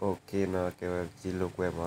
OK နီၤ, ကဲဝဲပစံၣ်လိာ်ကွဲမ့ၢ်နီၤ, တနွံတဘျီပလဲၤစံၣ်ဝဲအလိၣ်ကါကျဲလိၣ်ကစၢၢ်ဒီခိၣ်နီၤ, စံၣ် စံၣ်ထီၣ်စံၣ်လီၤကစၢၢ်ဖိတနွံတဘျီမ့ၢ်နီၤ, တၢ်လၢပမ့ၢ်အိၣ်ဘှံးတနံၤန့ၣ် စံၣ် စံၣ်ထီၣ်ဘျီဘျီ စံၣ်လီၤဘျီဘျီ, စံၣ်လဲၤကူလီၤ, စံၣ် ဘၣ်စံၣ်ဝဲတနၣ်ရံၣ်မ့ၢ်နီၤ, တနၣ်ရံၣ် စံၣ်လီၤ စံၣ်လီၤန့ၣ် တနၣ်ရံၣ် စံၣ်ထီၣ်တနၣ်ရံၣ်မ့ၢ်နီၤ, စံၣ်ဒီးယူၢ်လီၤနီၤ, စံၣ် စံၣ်လဲၤကူ, စံၣ်စးထီၣ်လၢပီၣ်လဲၣ်နံၤ, ပီၣ်လဲၣ်နံၤလီၤဒီး ကစံၣ်အီၤကဒါတုၤလၢ ကစၢၢ်ဒီးကစံၣ်ပာ်တရံးကစၢၢ်န့ၣ်မ့ၢ် ကျဲအိၣ်ကတၢၢ်တၢၢ်လီၤဒီး ပှၤမ့ၢ်ဘၣ်သးလဲၤစံၣ်လိာ်ကွဲဒီး ကျဲအိၣ်ကတၢၢ်တၢၢ်လီၤ, စံၣ် စးထီၣ်လၢစံၣ်ထီၣ် စံၣ်ထီၣ်ဘျီဘျီ စံၣ်လီၤဘျီ စံၣ်ထီၣ်ဘျီ စံၣ်ထီၣ်ဘျီ, ကျဲဒ်အိၣ်ပာ်တရံးခါလီၤ ကါတလ့ၢ်လိာ်ဘၣ်နီၤ, ကါလ့ၢ်လိာ်လၢတၢ်ကပၤ, တဘျီနစံၣ်မ့ၢ်စံၣ်ဘျီ နလီၤဘှံး နဘၣ်ဟး, တကဲးကဲး ကျဲမ့ၢ်အိၣ်ဒီးဃီယါဘျီဒီး နစံၣ်ခီထံဒီး နစံၣ်တမုာ်ယါ, မ့ၢ်တုၤလၢကျဲမုာ်ကတီၤတီၤ နဘၣ်စံၣ်, တၢ်မ့ၢ်ဘံတလၢဘျီဒီး အဝဲပှၤမၤဒီးဃီဘၣ်နီၤ တၢ်မ့ၢ်လီၤကဒိၣ်အီၤက့ၤလီၤဒီး ပှၤမၤကျဲပၢပၢလီၤ, စံၣ်မုာ်မး နပှၤအၢတၢ်ကျါဒ် နစံၣ်မုာ်တပှၢ်လီၤ, နအိၣ်ဘှံးမးတမုာ်ဘၣ်, ပှၤစံၣ်ဒီဒူၣ်ဒီး နမ့ၢ်ထံမုၢ်ဟါလီၤန့ၣ် ပှၤစံၣ်ဒီဒူၣ် နလဲၤစံၣ်, နသကိးမ့ၢ်တအိၣ်သ့ နမ့ၢ်လဲၤန့ၣ် နကတိၤဒီးပှၤညီစံၣ်ဒီဒူၣ်မးနီၤ ဘၣ်ထံထံဒ် နတိၢ်ပှၤညီသ့ အါတက့ၢ်သ့ၣ် ပှၤစံၣ်အါတက့ၢ်လၢကီၤလၤဝါသ့ၣ် လၢကလုာ်ဝဲသ့ၣ်မး, ပှၤကညီဖိဒ်စံၣ်စှၤလီၤ, လဲၤစံၣ် နသကိးမ့ၢ်အိၣ်တဂၤဒီး နစံၣ်မုာ်တကဲး နသကိးမ့ၢ်တအိၣ်ဘၣ်ဒီး နစံၣ် တၢ်ကၢၢ်နသးတကဲးဘၣ်နီၤ, ဘၣ်စံၣ်လဲၤကူစံၣ်ဖုထီၣ်စံၣ်ဖုထီၣ်, ထံထံအိၣ်ဒီးကျဲမုာ်တီတီကျဲ တၢ်ခါဒ်ဝဲဟဲက့ၤလီၤလၢပီၣ်လဲၣ်နံၤလီၤမး မုၢ်ဟါလံအဃိသတးန့ၣ်, ဒီးမုၢ်ကစံၣ်ဘျဲၣ်လံမးနီၤ ပက့ၤလီၤပၠးလၢပီၣ်လဲၣ်, ပီၣ်လဲၣ်နံၤ, ကတုၤလီၤပီၣ်လဲၣ်နံၤလီၤ, ကျဲဂၤဒ်စ့လီၤဝဲလၢပီၣ်လဲၣ်နံၤ, တၢ်ဂၤဒ်, ဖဲလံာ်မဲာ်ဖျၢၣ်ဖးဒိၣ်ကွၢ်လီၤဂၤန့ၣ်မ့ၢ်နီၤ, တၢ်ဖးထီလၢတကဲထီၣ်ဖဲန့ၣ်အိၣ်ဖဲန့ၣ်, တၢ်ဂၤဒ်, ညၣ်အိၣ်ဘၣ် ဆိကမိၣ်ပှၤကညီအိၣ်ဒီဒူၣ်ဝဲနီၤ, တၢ်လီၢ်တၢ်ကျဲဂၤဒ်, ကွၢ်လီၤဒီး ကၠူဒ်ဂ့ၤမး စူးခ့ဒ်ဂ့ၤက့ၤလီၤ, ပမ့ၢ်တဟဲဟးဘၣ်နီတဂၤန့ၣ် ဟဲဟးဘၣ်, သုမ့ၢ်တဟဲဘၣ်နီတဘျီ သုဟဲဟးမုာ်မးနီၤ, ဘၣ်မနုၤဃိသတးလဲၣ်, နကွၢ်, တၢ်လီၢ်ကျါဖးကယၤ ကွၢ်လီၤလၢပီၣ်လဲၣ်ပူၤသ့ၣ် ကွၢ်လၢတၢ်ဖးထီလၢန့ၣ်သ့ၣ် ကွၢ်ဒီးလူၢ်ကစၢၢ်ဒီခိၣ်ဒီးလူၢ်န့ၣ် ပဟဲက့ၤစံၣ်လီၤလူၢ်, တၢ်ဖးဒိၣ်ဂၤဒ် Royal Cliff မ့ၢ်နီၤ ကိးဝဲမံၤလၢ Royal Cliff, မ့မ့ၢ်လၢတၢ်ဖးထီလၢန့ၣ် အမံၤဒ်သ့ၣ်ညါဘၣ် တၢ်တကဲထီၣ်ဒီး ဘျီဒီးနကွၢ်လီၤလူၢ်ပီၣ်လဲၣ်လူၢ်န့ၣ်တဖၣ်န့ၣ် ဝ့ၢ်ပူၤနီၤ တၢ်လဲၤလဲၤလီၤ, မ့ၢ်တၢ်လဲၤလၢကီၢ်လါသ့ၣ်ကျဲလဲၤဃီၤဖဲအံၤန့ၣ် နကွၢ်လူၢ်ဃီၤထူခီၣ်ထံး ဃီၤထူသ့ၣ်မုာ်မး, တၢ်လ့လိၤဖးမုာ်ညါတၢ်ဟဲန့ၣ်, သုမ့ၢ်ဟဲဟးကသုကသီ သုမ့ၢ်အိၣ်ဘှံးတနံၤနံၤန့ၣ် သုဟးလိာ်ကွဲမ့ၢ်နီၤ ဆၢလၢသုကဟးလိာ်ကွဲ, သုတဘၣ်မံလီၤလၢသုလီၢ် သုတဘၣ်မံလီၤဆီဖိဘၣ်နီၤ ဆီဖိန့ၣ် လၢမုၢ်နၤခီဆၢကတီၢ်အိၣ်, မုၢ်ဆါခီလၢမၤတၢ်အိၣ်ဘှံးအိၣ်သါဆၢကတီၢ်အိၣ်မ့ၢ်နီၤ, မ့ၢ်အိၣ်ဘှံးတနံၤနံၤန့ၣ် တလိၣ်ဆီဖိဘၣ် မ့ၢ်သ့တလိၣ်နီၤဆ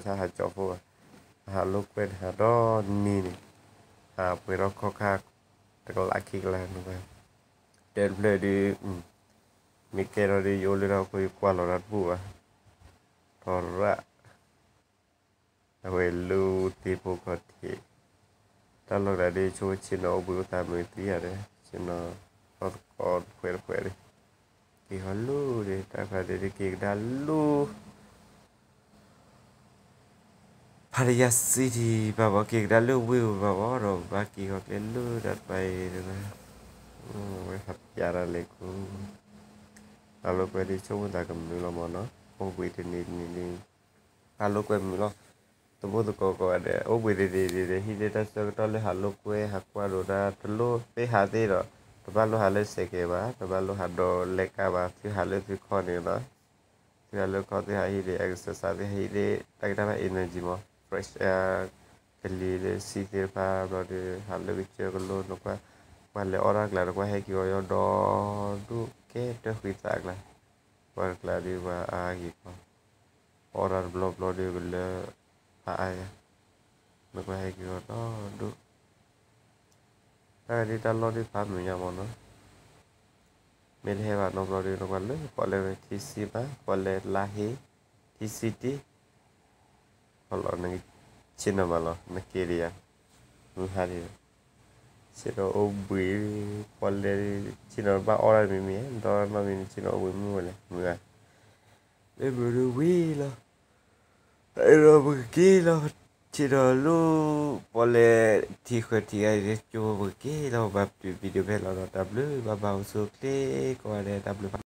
ါဟးကၠီၤဖိဘၣ်, ဟးလိာ်ကွဲန့ၣ် ဟးဒီနံၤန့ၣ်, ဟးပှဲၤထီၣ်ခီၣ်ခါ တကလးခံကလးန့ၣ်ဘၣ်, တၢ်တဖျၢၣ်ဒီး, မ့ၢ်ကဲထီၣ်ဒီး ယအိၣ်လၢတၢ်အိၣ်ဖှိၣ် ယကွၢ်လီၤတၢ်တဘူၣ်ဘၣ်, ထီရၣ် အဝဲလူၢ်သ့ၣ်ဖိခီၣ်ထံး, တၢ်လီၢ်တၢ်ဒ်ဆိကမိၣ်ဆ့ၣ်နီၤအိၣ်ဘှံးအိၣ်သါမုာ်သံဧါဒီး ဆ့ၣ်နီၤ ထီသကိးတဖှဲးတဖှဲးဒီး က့ၤဟီၣ်လူၢ်ဒီး တၢ်ဖးဒ့ဒ်က့ၤကဒါလူၢ် ဖးတယၤစံထံၣ်ဘၣ်ဘၣ် က့ၤကဒါလၢဝ့ၢ်ပူၤဘၣ်ဘၣ်ဒီး ဘၣ်က့ၤဃီၤကျဲလၢတၢ်တဖၣ်အံၤတဂၤ, ဝဲဟးပျးတၢ်လဲၤကူ, ဟးလိာ်ကွဲဒ်ဆိကမိၣ်သးကမုာ်လီၤမ့ၢ်နီၤ, အိၣ်ဘှံးတနံၤတနံၤဒ် ဟးလိာ်ကွဲမုာ်လီၤ, တဘိသကိးကိးဂၤဒဲး အိၣ်ဘှံးတနံၤဒ်ဒီးဟံးန့ၢ်တၢ်ဆၢကတီၢ်လၢဟးလိာ်ကွဲ ဟးကွၢ်ဒိးတၢ်တလိၣ်သ့ဟးသ့ဒီး တဘၣ်လိၣ်ဟးလၢစဲးကဲးဘၣ် တဘၣ်လိၣ်ဟးဒီးလဲၤကါဘၣ် သုဟးလၢသုခီၣ်န့ၣ်လီၤ သုဟးလၢခီၣ်သုဟးဟံးဒီး exercise သုဟးဟံးဒီး တၢ်ကတၢၢ်ဘၣ် energy မး fresh air ကလံၤလၢဆံသ့ၣ်တဖၣ်ဘျီဒီး ဟးလၢကစၢၢ်ကလိနကွၢ် ကွၢ်လဲၤအီၣ်တၢ်ကျါ နကွၢ်ဟဲက့ၤအီၤယီၤဒီဒူၣ်ကဲတၢၢ်ဃံသးကျါ ကွၢ်တကျါဒီးပှၤအါဂ့ၤကီ အီၣ်တၢ်တဘျီဘျီဒီးကလၢ ဖးအါယၤ နကွၢ်ဟဲက့ၤအီၤဒီဒူၣ် တၢ်ဂၤဒ်တၢ်လီၢ်ဒ်ဖးမုာ်ညါမးနီၤ မ့ၢ်တဟဲဘၣ်နီတဘျီဒီး နကွၢ်လၢပီၣ်လဲၣ်ဝဲထံဆံဘၣ် ပီၣ်လဲၣ်လါဟ့ ထံဆံတံၢ် ဟီလီၤ နကဆ့ၣ်နီၤမးလီၤ နက့ၤဒံးယၤ မုၢ်ဟါဒံး ဆ့ၣ်နီၤအိၣ်ဘှံး, ပီၣ်လဲၣ်, ဆ့ၣ်နီၤဘၣ်အီၣ်တၢ်တမံၤမံၤ, ဒီးနီၢ်မံၤန့ၣ် ဆ့ၣ်နီၤအိၣ်ဘှံးမုၢ်ဝဲလဲၣ်, မုၢ်ဂၤ, လၢမုၢ်ဒုဝံၤလီၤ, တၢ်အဲၣ်ဒိးပကက့ၤလီၤ, ဆ့ၣ်နီၤလိၣ်, ပီၣ်လဲၣ်ထံဃၢၤထံဂၤအံၤ ကၠိပကက့ၤလီၤ, ဘၣ်ပတုာ် video ဖဲလီၤဒီး တၢ်ဘျုးဘၣ်ဘၣ်အိၣ်ဆူၣ်အိၣ်ချ့ကိးဂၤဒဲး တၢ်ဘျုးဘၣ်